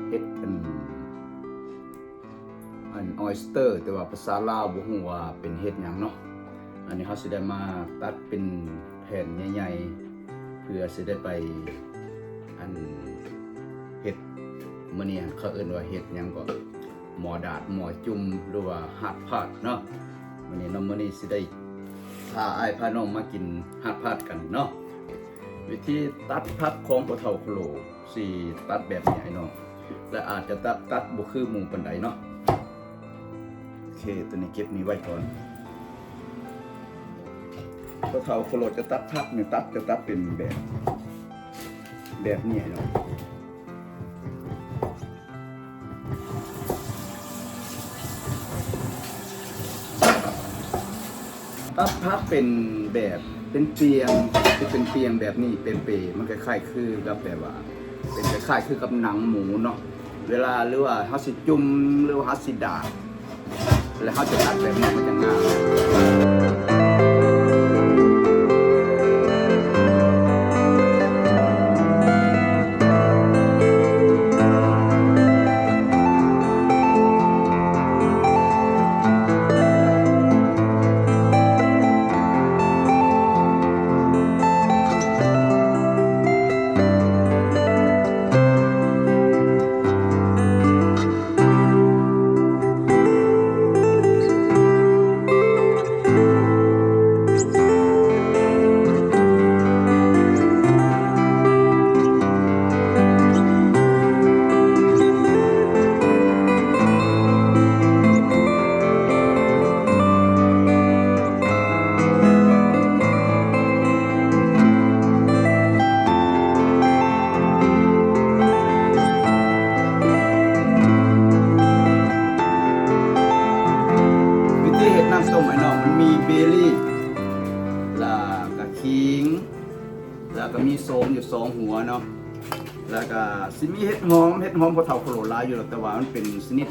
ເຮັດອັນ ອັນອອຍສເຕີ ແຕ່ວ່າພາສາລາວບໍ່ຮູ້ວ່າເປັນເຫັດຫຍັງເນາະ. ອັນນີ້ເຮົາຊິໄດ້ມາຕັດເປັນແຜ່ນໃຫຍ່ໆ ເພື່ອຊິໄດ້ໄປ ອັນເຮັດ ມື້ນີ້ເຂົາເອີ້ນວ່າເຫັດຫຍັງກໍ ໝໍ້ດາດ ໝໍ້ຈຸ່ມ ຫຼືວ່າຮາກພາກເນາະ. ມື້ນີ້ເນາະ ມື້ນີ້ຊິໄດ້ພາອ້າຍພານ້ອງມາກິນຮາກພາກກັນເນາະ. ວິທີຕັດຜັກຂອງພໍ່ເຖົ້າໂຄໂລ ຊິຕັດແບບນີ້ອ້າຍນ້ອງ ແລະອາດຈະຕັດ ຕັດບໍ່ຄືໝູ່ປານໃດເນາະ. ໂອເຄ ຕົວນີ້ເກັບນີ້ໄວ້ກ່ອນ. ພໍ່ເຖົ້າໂຄໂລຈະຕັດຜັກນີ້ ຕັດ ຈະຕັດເປັນແບບ ແບບນີ້ເນາະ. ຕັດຜັກເປັນແບບ ເປັນປ່ຽງ ເປັນປ່ຽງແບບນີ້ ເປັນເປ ມັນຄ້າຍໆຄືກັບແບບວ່າ ເປັນຄ້າຍໆຄືກັບໜັງໝູເນາະ. ເວລາ ຫຼືວ່າເຮົາຊິຈຸ່ມ ຫຼືວ່າເຮົາຊິດາດ ແລ້ວເຮົາຈະຕັດແບບນີ້ ມັນຈະງາມ. ວິທີເຮັດນ້ຳຕົ້ມອ້າຍນ້ອງ ມັນມີເບລີ ແລ້ວກະຂີງ ແລ້ວກະມີໂສມຢູ່ສອງຫົວເນາະ. ແລ້ວກະຊິມີເຫັດຫອມ ເຫັດຫອມພໍ່ເຖົ້າໂຄໂລຫຼາຍຢູ່ແລ້ວ ແຕ່ວ່າມັນເປັນຊະນິດ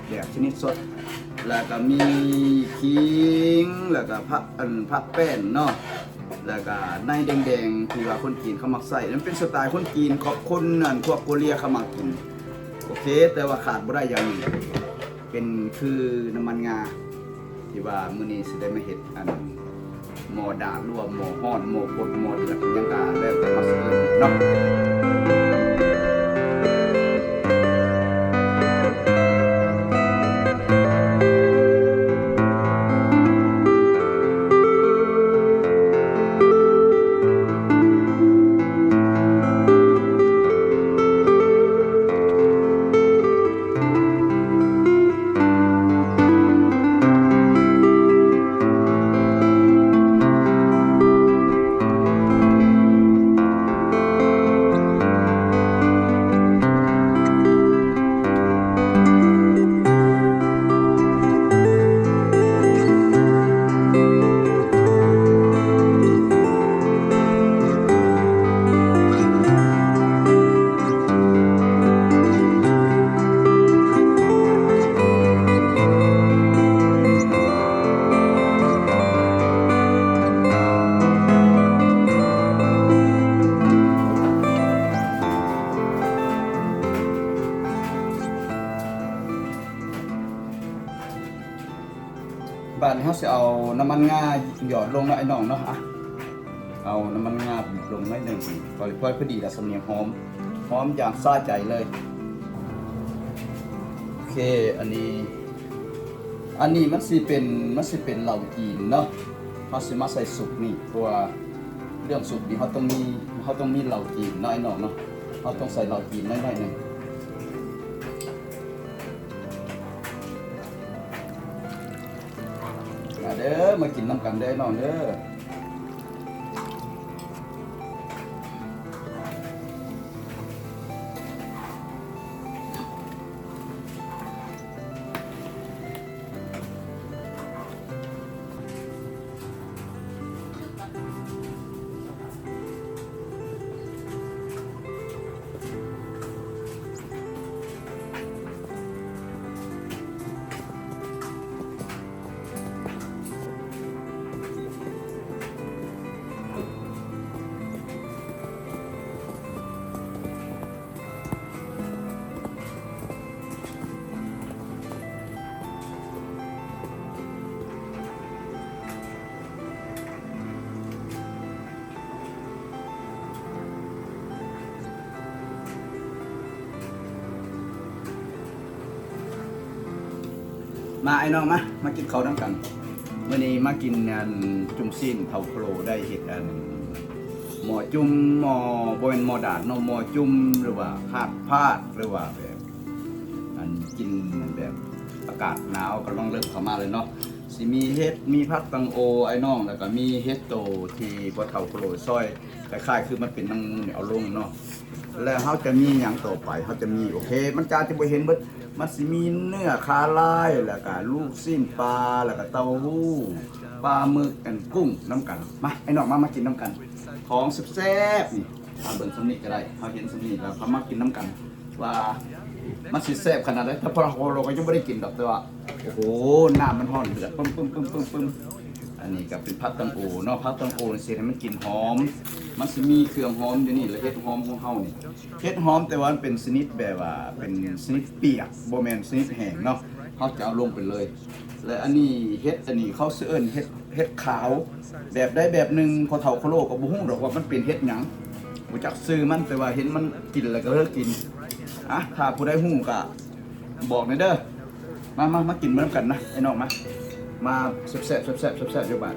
ແບບຊະນິດສົດ. ແລ້ວກະມີຂີງ ແລ້ວກະຜັກ ອັນ ຜັກແປ້ນເນາະ. ແລ້ວກະໃນແດງໆ ທີ່ວ່າຄົນຈີນເຂົາມັກໃຊ້ ມັນເປັນສະໄຕລ໌ຄົນຈີນ ຂອບຄົນ ອັນ ພວກກົວເລຍເຂົາມັກກິນ. ໂອເຄ ແຕ່ວ່າຂາດບໍ່ໄດ້ຢ່າງໜຶ່ງ ເປັນຄືນ້ຳມັນງາ ທີ່ວ່າມື້ນີ້ຊິໄດ້ມາເຮັດອັນໝໍ້ດາດ ຫຼືວ່າໝໍ້ຮ້ອນ ໝໍ້ກົດ ໝໍ້ເດືອດ ຫຍັງກະແລ້ວແຕ່ເຮົາຊິເອີ້ນເນາະ. ບາດນີ້ເຮົາຊິເອົານ້ຳມັນງາຫຍອດລົງເນາະ ອ້າຍນ້ອງເນາະ. ອະ ເອົານ້ຳມັນງາບີບລົງໜ້ອຍໜຶ່ງ ພໍ ພໍ ພໍດີລະ ສຳນຽງຫອມ ຫອມຢ່າງສະໃຈເລີຍ. ໂອເຄ ອັນນີ້ ອັນນີ້ມັນຊິເປັນ ມັນຊິເປັນເຫຼົ້າຈີນເນາະ. ເຮົາຊິມາໃສ່ຊຸບນີ້ ເພາະວ່າເລື່ອງຊຸບນີ້ເຮົາຕ້ອງມີ ເຮົາຕ້ອງມີເຫຼົ້າຈີນເນາະ ອ້າຍນ້ອງເນາະ. ເຮົາຕ້ອງໃສ່ເຫຼົ້າຈີນໜ້ອຍໆໜຶ່ງ. ມາເດີ ມາກິນນຳກັນເດີ ອ້າຍນ້ອງເດີ. ໂ ມາອ້າຍນ້ອງ ມາ ມາກິນເຂົ້ານຳກັນ. ມື້ນີ້ມາກິນອັນຈຸ່ມຊີ້ນເຖົ້າໂຄໂລ ໄດ້ເຮັດອັນໝໍ້ຈຸ່ມ ໝໍ້ ບໍ່ແມ່ນໝໍ້ດາດເນາະ ໝໍ້ຈຸ່ມ ຫຼືວ່າພາດ ພາດ ຫຼືວ່າແບບອັນກິນແບບອາກາດໜາວກຳລັງເລີ່ມເຂົ້າມາເລີຍເນາະ. ຊິມີເຫັດ ມີຜັກຕັງໂອອ້າຍນ້ອງ ແລ້ວກໍມີເຫັດໂຕທີ່ພໍ່ເຖົ້າໂຄໂລຊອຍ ຄ້າຍໆຄືມັນເປັນໜັງໝູນີ້ເອົາລົງເນາະ. ແລ້ວເຮົາຈະມີຫຍັງຕໍ່ໄປ? ເຮົາຈະມີ ໂອເຄ ມັນຈະ ຈະບໍ່ເຫັນເບິດ ມັນຊິມີເນື້ອຄາລາຍ ແລ້ວກະລູກຊີ້ນປາ ແລ້ວກະເຕົ້າຫູ້ ປາໝຶກ ແລະ ກຸ້ງນຳກັນ. ມາ ອ້າຍນ້ອງ ມາ ມາກິນນຳກັນ ຂອງແຊບໆນີ້. ເຮົາເບິ່ງສ່ຳນີ້ກໍໄດ້ ເຮົາເຫັນສ່ຳນີ້ແລ້ວເຮົາມາກິນນຳກັນ ວ່າມັນຊິແຊບຂະໜາດໃດ. ແຕ່ພໍ່ເຖົ້າໂຄໂລກໍຍັງບໍ່ໄດ້ກິນດອກ ແຕ່ວ່າ ໂອ້ໂຫ ນ້ຳມັນຮ້ອນເດືອດປຶ້ມໆໆໆ. ອັນນີ້ກໍເປັນຜັກຕັງໂອເນາະ ຜັກຕັງໂອນີ້ຊິເຮັດໃຫ້ມັນກິ່ນຫອມ ມັນຊິມີເຄື່ອງຫອມຢູ່ນີ້ ແລະ ເຫັດຫອມຂອງເຮົານີ້ ເຫັດຫອມ ແຕ່ວ່າມັນເປັນຊະນິດແບບວ່າເປັນຊະນິດປຽກ ບໍ່ແມ່ນຊະນິດແຫ້ງເນາະ ເຮົາຈະເອົາລົງໄປເລີຍ. ແລະ ອັນນີ້ເຫັດ ອັນນີ້ເຂົາຊິເອີ້ນເຫັດ ເຫັດຂາວແບບໃດແບບໜຶ່ງ ພໍ່ເຖົ້າໂຄໂລກໍບໍ່ຮູ້ດອກວ່າມັນເປັນເຫັດຫຍັງ ບໍ່ຈັກຊື່ມັນ ແຕ່ວ່າເຫັນມັນກິນແລ້ວກໍເລີຍກິນ. ອະ ຖ້າຜູ້ໃດຮູ້ກໍ ບອກແດ່ເດີ. ມາ ມາ ມາກິນມານຳກັນນະ ໄອ້ນ້ອງ ມາ ມາແຊບໆ ແຊບໆ ແຊບໆ ຢູ່ບາດ.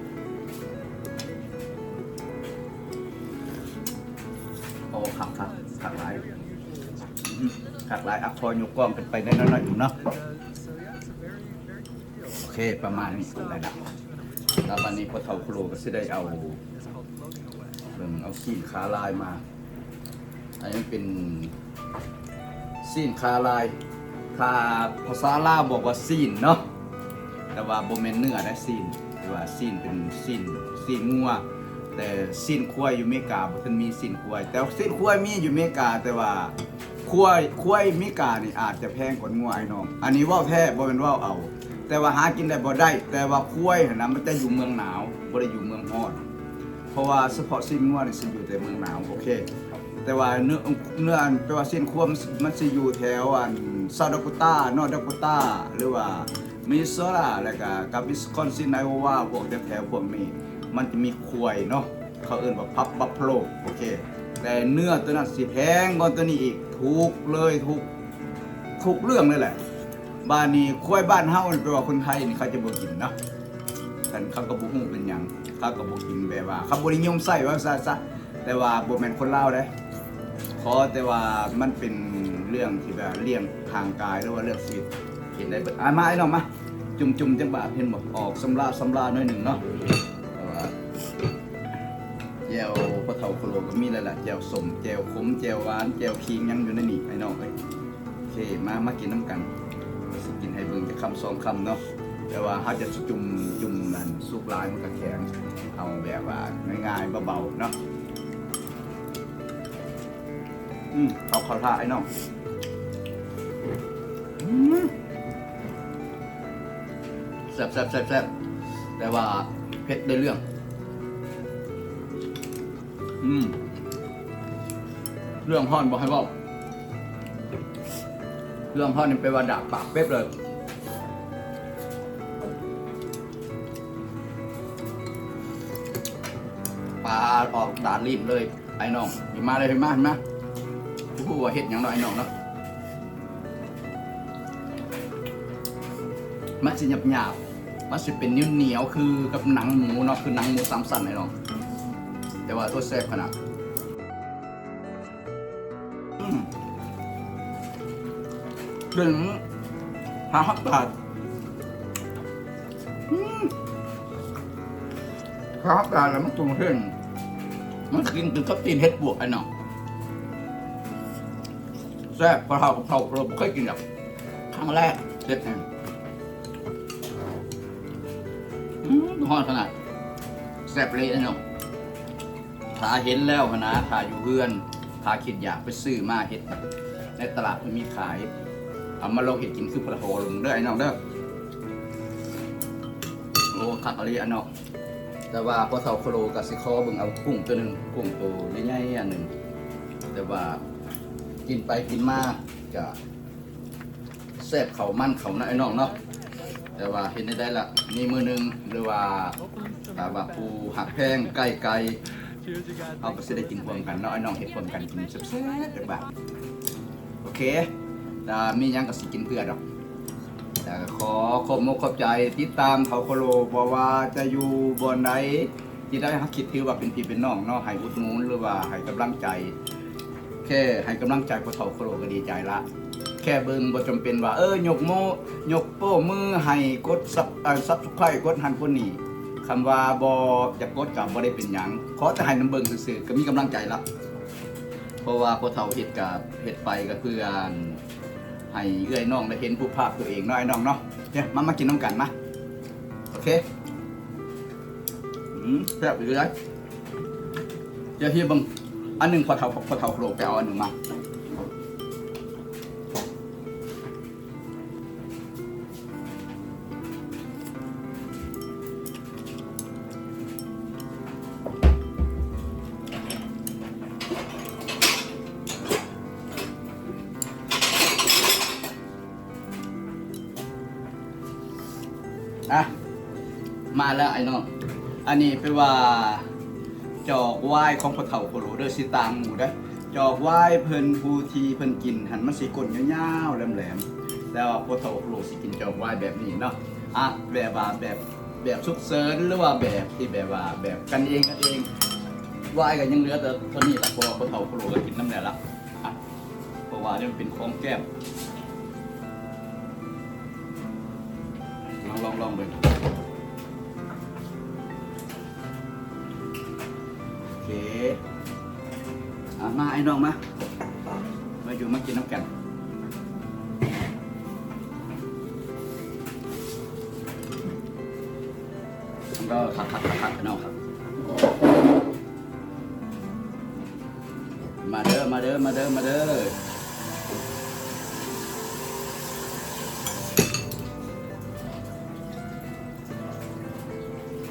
ໂອ້ ຄັກໆ ຄັກຫຼາຍ ອື ຄັກຫຼາຍ. ອະ ຂໍຍົກກ້ອງຂຶ້ນໄປໜ້ອຍໆໜຶ່ງເນາະ. ໂອເຄ ປະມານນີ້ໄດ້ລະ. ແລ້ວບາດນີ້ພໍ່ເຖົ້າໂຄໂລກໍຊິໄດ້ເອົາ ເບິ່ງ ເອົາຊີ້ນຂາລາຍມາ. ອັນນີ້ເປັນຊີ້ນຂາລາຍ ຖ້າພາສາລາວບອກວ່າຊີ້ນເນາະ ແຕ່ວ່າບໍ່ແມ່ນເນື້ອໃດ ຊີ້ນ ຫຼືວ່າຊີ້ນເປັນຊີ້ນ ຊີ້ນງົວ. ແຕ່ຊີ້ນຄວາຍຢູ່ເມກາບໍ່ທັນມີຊີ້ນຄວາຍ ແຕ່ຊີ້ນຄວາຍມີຢູ່ເມກາ ແຕ່ວ່າຄວາຍ ຄວາຍເມການີ້ອາດຈະແພງກວ່າງົວ ອ້າຍນ້ອງ. ອັນນີ້ເວົ້າແທ້ ບໍ່ແມ່ນເວົ້າເອົາ ແຕ່ວ່າຫາກິນໄດ້ບໍ່ໄດ້. ແຕ່ວ່າຄວາຍຫັ້ນນະ ມັນຈະຢູ່ເມືອງໜາວ ບໍ່ໄດ້ຢູ່ເມືອງຮ້ອນ ເພາະວ່າສະເພາະຊີ້ນງົວນີ້ຊິຢູ່ແຕ່ເມືອງໜາວ ໂອເຄ. ແຕ່ວ່າເນື້ອ ເນື້ອ ແປວ່າຊີ້ນຄວາຍ ມັນຊິຢູ່ແຖວອັນ South Dakota North Dakota ຫຼືວ່າ Minnesota ແລ້ວກະກັບ Wisconsin Iowa ພວກແຖວໆພວກນີ້ ມັນຈະມີຄວາຍເນາະ ເຂົາເອີ້ນວ່າ Buff- Buffalo ໂອເຄ. ແຕ່ເນື້ອໂຕນັ້ນຊິແພງກວ່າໂຕນີ້ອີກ ຖືກເລີຍ ຖືກ ທຸກເລື່ອງເລີຍແຫຼະ. ບາດນີ້ຄວາຍບ້ານເຮົານີ້ ແປວ່າຄົນໄທນີ້ເຂົາຈະບໍ່ກິນເນາະ ເຂົາກໍບໍ່ຮູ້ເປັນຫຍັງ ເຂົາກໍບໍ່ກິນ ແບບວ່າເຂົາບໍ່ນິຍົມໃຊ້ວ່າຊັ້ນຊະ. ແຕ່ວ່າບໍ່ແມ່ນຄົນລາວເດ້ ຂໍແຕ່ວ່າມັນເປັນເລື່ອງທີ່ແບບລ້ຽງຮ່າງກາຍ ຫຼືວ່າເລື່ອງຊີວິດ ກິນໄດ້ເບິດ. ອາ ມາ ອ້າຍນ້ອງ ມາ ຈຸ່ມໆ ຈັກບາດ ເຫັນບໍ່ ອອກສຳລາສຳລາໜ້ອຍໜຶ່ງເນາະ. ແຕ່ວ່າ ແຈ່ວພໍ່ເຖົ້າໂຄໂລກໍມີແລ້ວລະ ແຈ່ວສົ້ມ ແຈ່ວຂົມ ແຈ່ວຫວານ ແຈ່ວຂີງ ຫຍັງຢູ່ໃນນີ້ ອ້າຍນ້ອງເອີຍ. ໂອເຄ ມາ ມາກິນນຳກັນ ຊິກິນໃຫ້ເບິ່ງຈັກຄຳສອງຄຳເນາະ. ແຕ່ວ່າເຮົາຈະຈຸ່ມ ຈຸ່ມອັນສຸກຫຼາຍມັນກໍແຂງ ເອົາແບບວ່າງ່າຍໆ ເບົາໆເນາະ. ອືມ ເຂົ້າ ເຂົ້າທ່າ ອ້າຍນ້ອງ. ອືມ ແຊບໆໆໆ ແຕ່ວ່າເຜັດໄດ້ເລື່ອງ. ອືມ ເລື່ອງຮ້ອນບໍ່ໃຫ້ເວົ້າ ເລື່ອງຮ້ອນນີ້ແປວ່າດາກປາກເປັດເລີຍ. ປາອອກດາດລີ້ນເລີຍ ອ້າຍນ້ອງ. ມາເລີຍ ມາ ມາ ຮູ້ວ່າເຮັດຫຍັງເນາະ ອ້າຍນ້ອງເນາະ. ມັນຊິຫຍາບໆ ມັນຊິເປັນໜຽວໆ ຄືກັບໜັງໝູເນາະ ຄືໜັງໝູສາມຊັ້ນ ອ້າຍນ້ອງ. ແຕ່ວ່າໂຕແຊບຂະໜາດ. ອືມ ເປັນຫາກຜັກກາດ. ອືມ ຫາກຜັກກາດແລ້ວມັນກົງເຫັນ ມັນກິນຄືກັບຕີນເຫັດປວກ ອ້າຍນ້ອງ. ແຊບ ພໍ່ເຖົ້າກັບເຖົ້າ ເຮົາບໍ່ເຄີຍກິນດອກ ຄັ້ງແລກເຮັດໃຫ້. ອືມ ຮ້ອນຂະໜາດ ແຊບເລີຍເນາະ. ຖ້າເຫັນແລ້ວຫັ້ນນະ ຖ້າຢູ່ເຮືອນ ຖ້າຄິດຢາກໄປຊື້ມາເຮັດ ໃນຕະຫຼາດເພິ່ນມີຂາຍ ເອົາມາລອງເຮັດກິນຄືພໍ່ເຖົ້າໂຄໂລເດີ ອ້າຍນ້ອງເດີ. ໂອ້ ຄັກອີ່ຫຼີ ອ້າຍນ້ອງ. ແຕ່ວ່າພໍ່ເຖົ້າໂຄໂລກໍຊິຂໍເບິ່ງເອົາກຸ້ງໂຕໜຶ່ງ ກຸ້ງໂຕໃຫຍ່ໆ ອັນໜຶ່ງ. ແຕ່ວ່າກິນໄປກິນມາກໍແຊບເຂົ້າມັນເຂົ້າເນາະ ອ້າຍນ້ອງເນາະ. ແຕ່ວ່າເຮັດແນວໃດລະ ມີມື້ໜຶ່ງ ຫຼືວ່າຖ້າວ່າຜູ້ຮັກແພງໃກ້ໆ ເຮົາກໍຊິໄດ້ກິນຮ່ວມກັນເນາະ ອ້າຍນ້ອງ ເຮັດຮ່ວມກັນກິນແຊບໆ ຈັກບາດ. ໂອເຄ ຖ້າມີຫຍັງກໍຊິກິນເພື່ອດອກ ແຕ່ ກໍຂໍຂອບອົກຂອບໃຈຕິດຕາມເຖົ້າໂຄໂລ ບໍ່ວ່າຈະຢູ່ບ່ອນໃດ ທີ່ໄດ້ຮັບ ຄິດຖືວ່າເປັນພີ່ເປັນນ້ອງເນາະ ໃຫ້ອຸດໜູນ ຫຼືວ່າໃຫ້ກຳລັງໃຈ ແຄ່ໃຫ້ກຳລັງໃຈພໍ່ເຖົ້າໂຄໂລກໍດີໃຈລະ. ແຄ່ເບິ່ງ ບໍ່ຈຳເປັນວ່າ ເອີ ຍົກໂມ ຍົກໂປ້ມືໃຫ້ ກົດຊັບ ເອີ ຊັບສະໄຄຣບ໌ ກົດຫັ້ນກົດນີ້. ຄຳວ່າບໍ່ຢາກກົດກໍບໍ່ໄດ້ເປັນຫຍັງ ຂໍແຕ່ໃຫ້ນຳເບິ່ງຊື່ໆ ກໍມີກຳລັງໃຈລະ. ເພາະວ່າພໍ່ເຖົ້າເຮັດກໍເຮັດໄປກໍເພື່ອ ໃຫ້ເອື້ອຍນ້ອງໄດ້ເຫັນຮູບພາບຕົວເອງເນາະ ອ້າຍນ້ອງເນາະ. ເນຍ ມາ ມາກິນນຳກັນມາ. ໂອເຄ ອືມ ແຊບອີ່ຫຼີເດ້. ດຽວຊິເບິ່ງອັນໜຶ່ງ ພໍ່ເຖົ້າ ພໍ່ເຖົ້າໂຄໂລໄປເອົາອັນໜຶ່ງມາ. ອ່ະ ມາແລ້ວອ້າຍນ້ອງ. ອັນນີ້ແປວ່າຈອກວາຍຂອງພໍ່ເຖົ້າໂຄໂລເດີ ຊິຕ່າງໝູ່ເດີ. ຈອກວາຍເພິ່ນ ຜູ້ທີ່ເພິ່ນກິນຫັ້ນ ມັນຊິກົ້ນຍາວໆ ແຫຼມໆ ແຕ່ວ່າພໍ່ເຖົ້າໂຄໂລຊິກິນຈອກວາຍແບບນີ້ເນາະ. ອ່ະ ແບບວ່າແບບ ແບບສຸກເສີນ ຫຼືວ່າແບບທີ່ແບບວ່າແບບກັນເອງກັນເອງ. ວາຍກໍຍັງເຫຼືອແຕ່ເທົ່ານີ້ລະ ເພາະວ່າພໍ່ເຖົ້າໂຄໂລກໍກິນນຳແລ້ວລະ. ອ່ະ ເພາະວ່ານີ້ມັນເປັນຂອງແກ້ມ. ລອງ ລອງ ລອງເບິ່ງ. ໂອເຄ ອ່ະ ມາອ້າຍນ້ອງມາ ມາຢູ່ມາກິນນຳກັນ. ມັນກໍຄັກໆໆໆ ເນາະ ຄັກ. ມາເດີ ມາເດີ ມາເດີ ມາເດີ.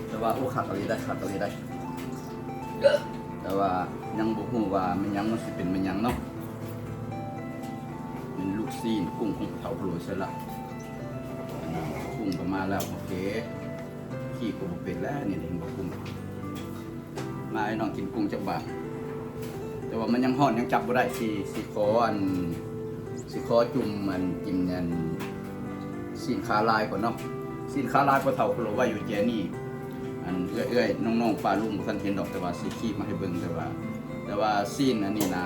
ແຕ່ວ່າ ໂອ້ ຄັກອີ່ຫຼີໄດ໋ ຄັກອີ່ຫຼີໄດ໋. ແຕ່ວ່າຍັງບໍ່ຮູ້ວ່າແມ່ນຫຍັງ ມັນຊິເປັນແມ່ນຫຍັງເນາະ. ແມ່ນລູກຊີ້ນກຸ້ງຂອງເຖົ້າໂຄໂລໃສ່ລະ. ອືມ ກຸ້ງກໍມາແລ້ວ. ໂອເຄ ຄີບກໍບໍ່ເປັນແລ້ວນີ້ ເຫັນບໍ່ ກຸ້ງ. ມາ ໃຫ້ນ້ອງກິນກຸ້ງຈັກບາດ. ແຕ່ວ່າມັນຍັງຮ້ອນ ຍັງຈັບບໍ່ໄດ້. ຊິ ຊິຂໍອັນ ຊິຂໍຈຸ່ມອັນ ກິນອັນ ຊີ້ນຂາລາຍກ່ອນເນາະ. ຊີ້ນຂາລາຍພໍ່ເຖົ້າໂຄໂລໄວ້ຢູ່ແຈນີ້. ອັນ ເອື້ອຍໆ ນ້ອງໆ ປ້າລຸງບໍ່ທັນເຫັນດອກ ແຕ່ວ່າຊິຄີບມາໃຫ້ເບິ່ງ. ແຕ່ວ່າ ແຕ່ວ່າຊີ້ນອັນນີ້ນະ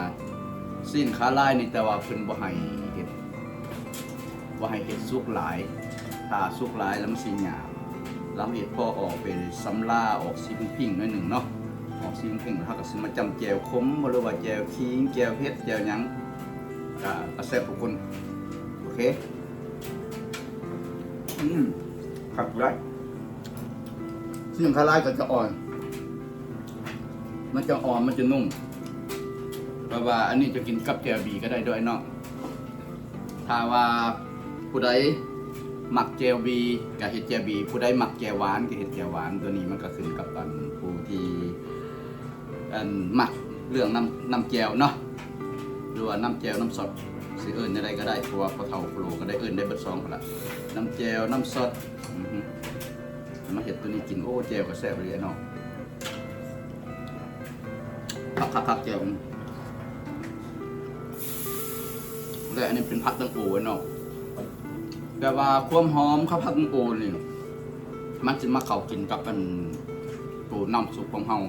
ຊີ້ນຂາລາຍນີ້ ແຕ່ວ່າເພິ່ນບໍ່ໃຫ້ເຮັດ ບໍ່ໃຫ້ເຮັດສຸກຫຼາຍ. ຖ້າສຸກຫຼາຍແລ້ວມັນຊິຫຍາບ. ລາວເຮັດພໍອອກເປັນສຳລາ ອອກສີພິ້ງໆ ໜ້ອຍໜຶ່ງເນາະ ອອກສີພິ້ງໆ. ແລ້ວເຮົາກໍຊິມາຈ້ຳແຈ່ວຂົມ ບໍ່ ຫຼືວ່າແຈ່ວຂີງ ແຈ່ວເຜັດ ແຈ່ວຫຍັງ ກໍ ກໍແຊບທຸກຄົນ. ໂອເຄ ອືມ ຄັກຫຼາຍ. ຊີ້ນຂາລາຍກໍຈະອ່ອນ ມັນຈະອ່ອນ ມັນຈະນຸ້ມ. ແປວ່າອັນນີ້ຈະກິນກັບແຈ່ວບີກໍໄດ້ເດີອ້າຍນ້ອງ. ຖ້າວ່າຜູ້ໃດມັກແຈ່ວບີກໍເຮັດແຈ່ວບີ ຜູ້ໃດມັກແຈ່ວຫວານກໍເຮັດແຈ່ວຫວານ. ຕົວນີ້ມັນກໍຂຶ້ນກັບອັນຜູ້ທີ່ ອັນ ມັກເລື່ອງນ້ຳ ນ້ຳແຈ່ວເນາະ ຫຼືວ່ານ້ຳແຈ່ວ ນ້ຳຊອດ ຊິເອີ້ນແນວໃດກໍໄດ້ ເພາະວ່າພໍ່ເຖົ້າໂຄໂລກໍໄດ້ເອີ້ນໄດ້ເບິດສອງພຸ້ນລະ ນ້ຳແຈ່ວ ນ້ຳຊອດ. ອືຮຶ ມາເຮັດຕົວນີ້ກິນ ໂອ້ ແຈ່ວກໍແຊບອີ່ຫຼີເນາະ. ຄັກໆໆ ແຈ່ວ. ແລະອັນນີ້ເປັນຜັກຕັງໂອເນາະ ແຕ່ວ່າຄວາມຫອມຂອງຜັກຕັງໂອນີ້ ມັນຊິມາເຂົ້າກິນກັບອັນໂຕນ້ຳຊຸບຂອງເຮົາ.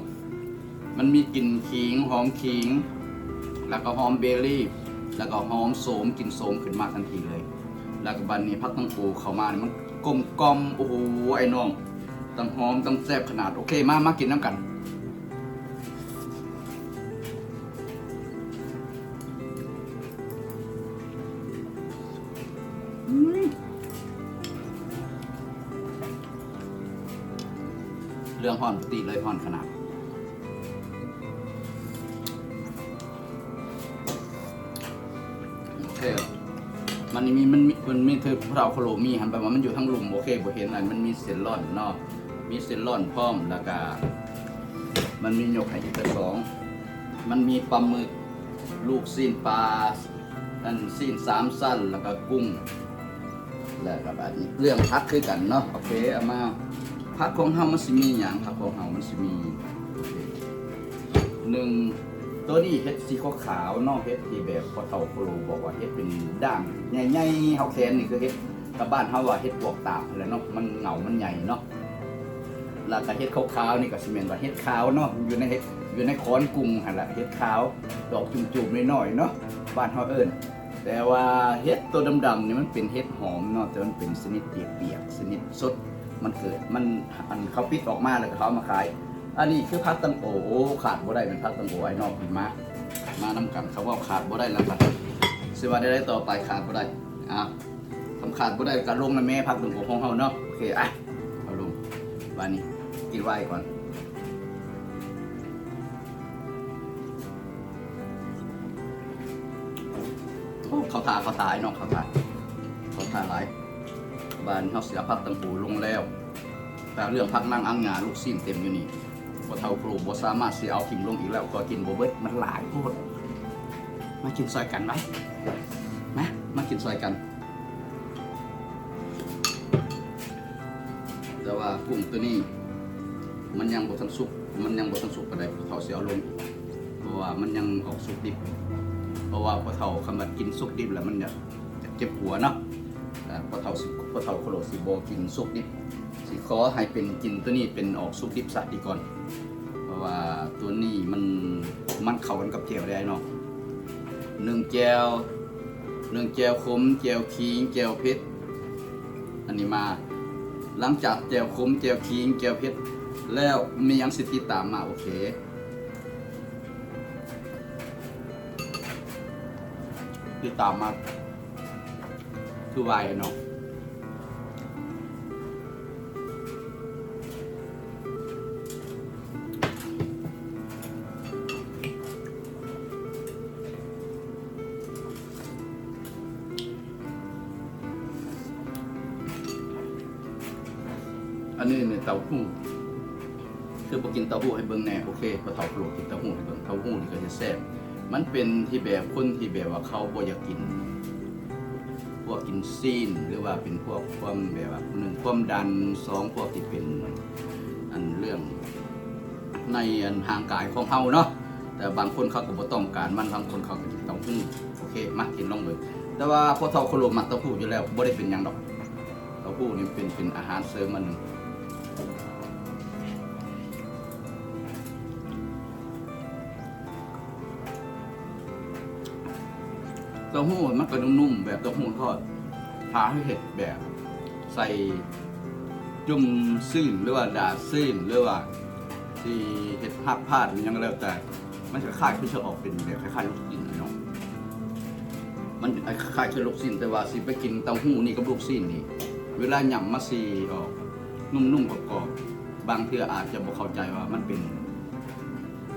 ມັນມີກິ່ນຂີງ ຫອມຂີງ ແລ້ວກໍຫອມເບລີ ແລ້ວກໍຫອມໂສມ ກິ່ນໂສມຂຶ້ນມາທັນທີເລີຍ. ແລ້ວກໍບັດນີ້ຜັກຕັງໂອເຂົ້າມານີ້ ມັນກົມກ່ອມ. ໂອ້ໂຫ ອ້າຍນ້ອງ ທັງຫອມທັງແຊບຂະໜາດ. ໂອເຄ ມາ ມາກິນນຳກັນ. ອືມ ເລື່ອງຮ້ອນ ປະຕິເລີຍ ຮ້ອນຂະໜາດ. ໂອເຄ ມັນມີ ມັນມີ ມັນມີ ຄືຜູ້ເຖົ້າໂຄໂລມີຫັ້ນ ແບບວ່າມັນຢູ່ທາງລຸ່ມ. ໂອເຄ ບໍ່ເຫັນ. ອັນ ມັນມີເສັ້ນລ້ອນເນາະ ມີເສັ້ນລ້ອນພ້ອມ ແລ້ວກະມັນມີຍົກໃຫ້ອີກກະສອງ. ມັນມີປາໝຶກ ລູກຊີ້ນປາ ອັນ ຊີ້ນສາມຊັ້ນ ແລ້ວກະກຸ້ງ. ແລ້ວກໍບາດນີ້ເລື່ອງຜັກຄືກັນເນາະ. ໂອເຄ ເອົາມາ ຜັກຂອງເຮົາມັນຊິມີຫຍັງ? ຜັກຂອງເຮົາມັນຊິມີ ໂອເຄ ໜຶ່ງ ໂຕນີ້ເຫັດສີຂາວໆເນາະ ເຫັດທີ່ແບບພໍ່ເຖົ້າໂຄໂລບອກວ່າເຫັດເປັນດ້າມໃຫຍ່ໆ ເຮົາແຂນນີ້ຄືເຫັດ ກະບ້ານເຮົາວ່າເຫັດປວກຕາບຫັ້ນແຫຼະເນາະ ມັນເຫງົາມັນໃຫຍ່ເນາະ. ແລ້ວກະເຫັດຂາວໆນີ້ກະຊິແມ່ນວ່າເຫັດຂາວເນາະ ຢູ່ໃນເຫັດ ຢູ່ໃນຂອນກຸ້ງຫັ້ນແຫຼະ ເຫັດຂາວ ດອກຈຸ້ມໆນ້ອຍໆເນາະ ບ້ານເຮົາເອີ້ນ. ແຕ່ວ່າເຫັດໂຕດຳໆນີ້ມັນເປັນເຫັດຫອມເນາະ ແຕ່ມັນເປັນຊະນິດປຽກໆ ຊະນິດສົດ ມັນເກີດ ມັນ ອັນ ເຂົາປິດອອກມາແລ້ວກະເຂົາເອົາມາຂາຍ. ອັນນີ້ຄືຜັກຕັງໂອ ໂອ້ ຂາດບໍ່ໄດ້ແມ່ນຜັກຕັງໂອ ອ້າຍນ້ອງທີ່ມາ ມານຳກັນ ເຂົາເວົ້າຂາດບໍ່ໄດ້ແລ້ວກະ ຊິວ່າແນວໃດຕໍ່ໄປ ຂາດບໍ່ໄດ້ ອາ ຄັນຂາດບໍ່ໄດ້ກະລົງນະແມ່ ຜັກດົງໂກຂອງເຮົາເນາະ. ໂອເຄ ອະ ເອົາລົງ ບາດນີ້ກິນໄວກ່ອນ. ໂອ້ ເຂົ້າທ່າ ເຂົ້າທ່າ ອ້າຍນ້ອງ ເຂົ້າທ່າ ເຂົ້າທ່າຫຼາຍ. ບາດນີ້ເຮົາຊິເອົາຜັກຕັງໂກລົງແລ້ວ. ແຕ່ເລື່ອງຜັກນາງອັງຫຍ້າ ລູກຊີ້ນເຕັມຢູ່ນີ້ ພໍ່ເຖົ້າໂຄລບໍ່ສາມາດຊິເອົາຖິ້ມລົງອີກແລ້ວ ກໍກິນບໍ່ເບິດ ມັນຫຼາຍໂພດ. ມາກິນຊ່ອຍກັນໄວ້ ມາ ມາກິນຊ່ອຍກັນ. ແຕ່ວ່າກຸ້ງໂຕນີ້ມັນຍັງບໍ່ທັນສຸກ ມັນຍັງບໍ່ທັນສຸກປານໃດ ພໍ່ເຖົ້າຊິເອົາລົງ ເພາະວ່າມັນຍັງອອກສຸກດິບ. ເພາະວ່າພໍ່ເຖົ້າ ຄຳວ່າກິນສຸກດິບແລ້ວມັນຢາກ ຢາກເຈັບຫົວເນາະ. ອາ ພໍ່ເຖົ້າຊິ ພໍ່ເຖົ້າໂຄໂລຊິບໍ່ກິນສຸກດິບ ຊິຂໍໃຫ້ເປັນ ກິນໂຕນີ້ເປັນອອກສຸກດິບຊະດີກ່ອນ. ເພາະວ່າໂຕນີ້ມັນ ມັນເຂົ້າກັນກັບແຈ່ວໄດ້ເນາະ ໜຶ້ງແຈ່ວ ໜຶ້ງແຈ່ວຂົມ ແຈ່ວຂີງ ແຈ່ວເຜັດ ອັນນີ້ມາ. ຫຼັງຈາກແຈ່ວຂົມ ແຈ່ວຂີງ ແຈ່ວເຜັດແລ້ວ ມີຫຍັງຊິຕິດຕາມມາ? ໂອເຄ ຕິດຕາມມາ ຄືວ່າເນາະ ອັນນີ້ນີ້ເຕົ້າຫູ້ ຄືບໍ່ກິນເຕົ້າຫູ້ໃຫ້ເບິ່ງແດ່. ໂອເຄ ພໍ່ເຖົ້າໂຄໂລກິນເຕົ້າຫູ້ໃຫ້ເບິ່ງ ເຕົ້າຫູ້ນີ້ກະຊິແຊບ. ມັນເປັນທີ່ແບບຄົນທີ່ແບບວ່າເຂົາບໍ່ຢາກກິນ ພວກກິນຊີ້ນ ຫຼືວ່າເປັນພວກຄວາມແບບວ່າ ໜຶ່ງ ຄວາມດັນ ສອງ ພວກທີ່ເປັນ ອັນ ເລື່ອງໃນ ອັນ ຮ່າງກາຍຂອງເຮົາເນາະ. ແຕ່ບາງຄົນເຂົາກະບໍ່ຕ້ອງການມັນ ບາງຄົນເຂົາກະກິນເຕົ້າຫູ້. ໂອເຄ ມາກິນລອງເບິ່ງ. ແຕ່ວ່າພໍ່ເຖົ້າໂຄໂລມັກເຕົ້າຫູ້ຢູ່ແລ້ວ ບໍ່ໄດ້ເປັນຫຍັງດອກ ເຕົ້າຫູ້ນີ້ເປັນ ເປັນອາຫານເສີມອັນໜຶ່ງ. ເຕົ້າຫູ້ມັນກະນຸ້ມໆ ແບບເຕົ້າຫູ້ທອດ. ຖ້າເຮົາເຮັດແບບໃສ່ຈຸ້ມຊີ້ນ ຫຼືວ່າດາດຊີ້ນ ຫຼືວ່າຊິເຮັດພາກພາດອີ່ຫຍັງກະແລ້ວແຕ່ ມັນຄ້າຍໆຄືຈະອອກເປັນແບບຄ້າຍໆລູກຊີ້ນເນາະ. ມັນຄ້າຍໆຄືລູກຊີ້ນ ແຕ່ວ່າຊິໄປກິນເຕົ້າຫູ້ນີ້ກັບລູກຊີ້ນນີ້ ເວລາຫຍ້ຳມາຊິອອກນຸ້ມໆ ກອບໆ. ບາງເທື່ອອາດຈະບໍ່ເຂົ້າໃຈວ່າມັນເປັນ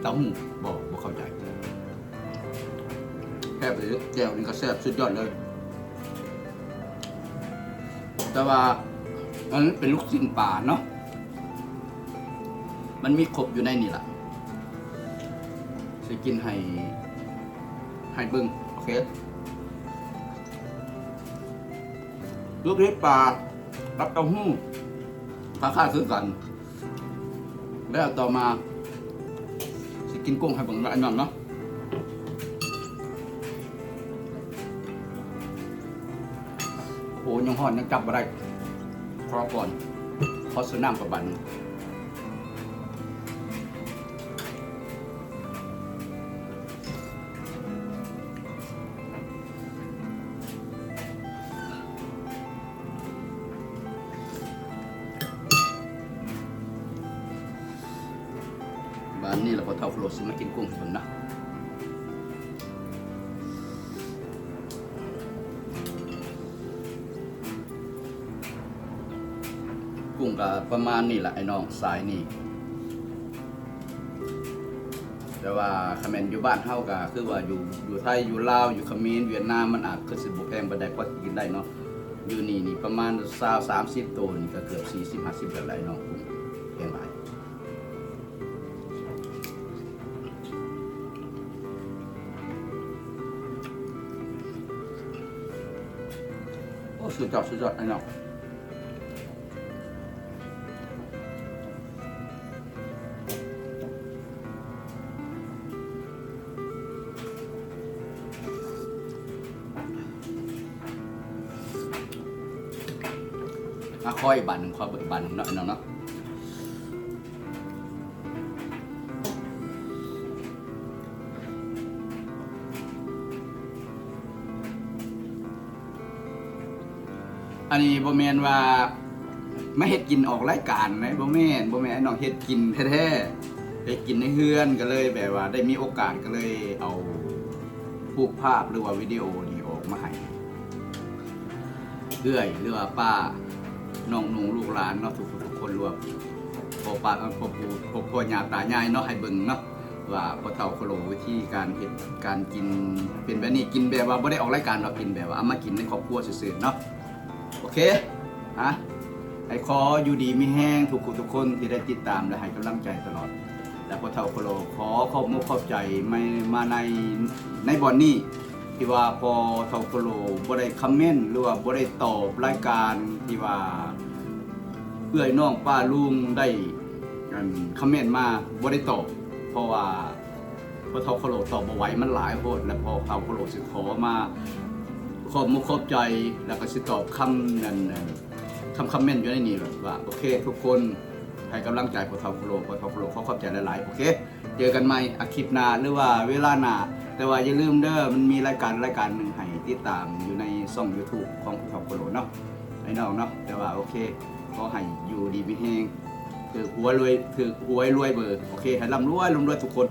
ເຕົ້າຫູ້ ບໍ່ ບໍ່ເຂົ້າໃຈ. ແຊບເລີຍ ແຈ່ວນີ້ກະແຊບສຸດຍອດເລີຍ. ແຕ່ວ່າອັນນີ້ເປັນລູກຊີ້ນປາເນາະ ມັນມີຄົບຢູ່ໃນນີ້ລະ ຊິກິນໃຫ້ ໃຫ້ເບິ່ງ. ໂອເຄ ລູກຊີ້ນປາກັບເຕົ້າຫູ້ ຄ່າໆຄືກັນ. ແລ້ວຕໍ່ມາຊິກິນກຸ້ງໃຫ້ເບິ່ງເນາະ ອ້າຍນ້ອງເນາະ. ໂອ້ ຍັງຮ້ອນ ຍັງຈັບບໍ່ໄດ້ ຂໍກ່ອນ ຂໍຊື້ນ້ຳກ່ອນບາດນີ້. ບາດນີ້ລະ ພໍ່ເຖົ້າໂຄໂລຊິມາກິນກຸ້ງໃຫ້ເບິ່ງນະ. ກຸ້ງກະປະມານນີ້ລະ ໄອ້ນ້ອງ ສາຍນີ້. ແຕ່ວ່າຄັນແມ່ນຢູ່ບ້ານເຮົາກະຄືວ່າຢູ່ ຢູ່ໄທ ຢູ່ລາວ ຢູ່ຂະເໝນ ຫວຽດນາມ ມັນອາດຄືຊິບໍ່ແພງປານໃດ ພໍກິນໄດ້ເນາະ. ຢູ່ນີ້ນີ້ປະມານຊາວ ສາມສິບໂຕນີ້ກະເກືອບສີ່ສິບ ຫ້າສິບແລ້ວລະ ໄອ້ນ້ອງ ກຸ້ງແພງຫຼາຍ. ໂອ້ ສຸດຍອດ ສຸດຍອດ ໄອ້ນ້ອງ. ໂ ຂໍອີກບາດໜຶ່ງ ຂໍເບິ່ງອີກບາດໜຶ່ງເນາະ ພີ່ນ້ອງເນາະ. ອັນນີ້ບໍ່ແມ່ນວ່າມາເຮັດກິນອອກລາຍການເດ້ ບໍ່ແມ່ນ ບໍ່ແມ່ນ ອ້າຍນ້ອງເຮັດກິນແທ້ໆ ເຮັດກິນໃນເຮືອນ ກໍເລີຍແບບວ່າໄດ້ມີໂອກາດ ກໍເລີຍເອົາຮູບພາບ ຫຼືວ່າວິດີໂອນີ້ອອກມາໃຫ້ເອື້ອຍ ຫຼືວ່າປ້າ ນ້ອງນຸ່ງ ລູກຫຼານເນາະ ທຸກໆຄົນ ຫຼືວ່າພໍ່ປ້າ ເອີ ພໍ່ປູ່ ພໍ່ ພໍ່ຍ່າຕາຍາຍເນາະ ໃຫ້ເບິ່ງເນາະ ວ່າພໍ່ເຖົ້າໂຄໂລ ວິທີການເຮັດການກິນເປັນແບບນີ້ ກິນແບບວ່າບໍ່ໄດ້ອອກລາຍການດອກ ກິນແບບວ່າເອົາມາກິນໃນຄອບຄົວຊື່ໆເນາະ. ໂອເຄ ອະ ໃຫ້ຂໍຢູ່ດີມີແຮງທຸກຜູ້ທຸກຄົນທີ່ໄດ້ຕິດຕາມ ແລະ ໃຫ້ກຳລັງໃຈຕະຫຼອດ ແລະ ພໍ່ເຖົ້າໂຄໂລ ຂໍຂອບມຸກຂອບໃຈ ມາ ມາໃນ ໃນບ່ອນນີ້ ທີ່ວ່າພໍ່ເຖົ້າໂຄໂລບໍ່ໄດ້ຄອມເມັນ ຫຼືວ່າບໍ່ໄດ້ຕອບລາຍການທີ່ວ່າເອື້ອຍນ້ອງປ້າລຸງໄດ້ ອັນ ຄອມເມັນມາ ບໍ່ໄດ້ຕອບ ເພາະວ່າພໍ່ເຖົ້າໂຄໂລຕອບບໍ່ໄຫວ ມັນຫຼາຍໂພດ ແລະ ພໍ່ເຖົ້າໂຄໂລຊິຂໍມາຂອບມຸກຂອບໃຈ ແລ້ວກໍຊິຕອບຄຳນັ້ນ ຄຳຄອມເມັນຢູ່ໃນນີ້ວ່າ ໂອເຄ ທຸກຄົນໃຫ້ກຳລັງໃຈພໍ່ເຖົ້າໂຄໂລ ພໍ່ເຖົ້າໂຄໂລຂໍຂອບໃຈຫຼາຍໆ ໂອເຄ ເຈີກັນໃໝ່ອາທິດໜ້າ ຫຼືວ່າເວລາໜ້າ ແຕ່ວ່າຢ່າລືມເດີ ມັນມີລາຍການ ລາຍການໜຶ່ງໃຫ້ຕິດຕາມຢູ່ໃນຊ່ອງຢູທູບຂອງພໍ່ເຖົ້າໂຄໂລເນາະ ໄອ້ນ້ອງເນາະ. ແຕ່ວ່າໂອເຄ ຂໍໃຫ້ຢູ່ດີມີແຮງ ຖືກຫວຍລວຍ ຖືກຫວຍລວຍເບີ ໂອເຄ ໃຫ້ລ່ຳລວຍ ລ່ຳລວຍທຸກຄົນ.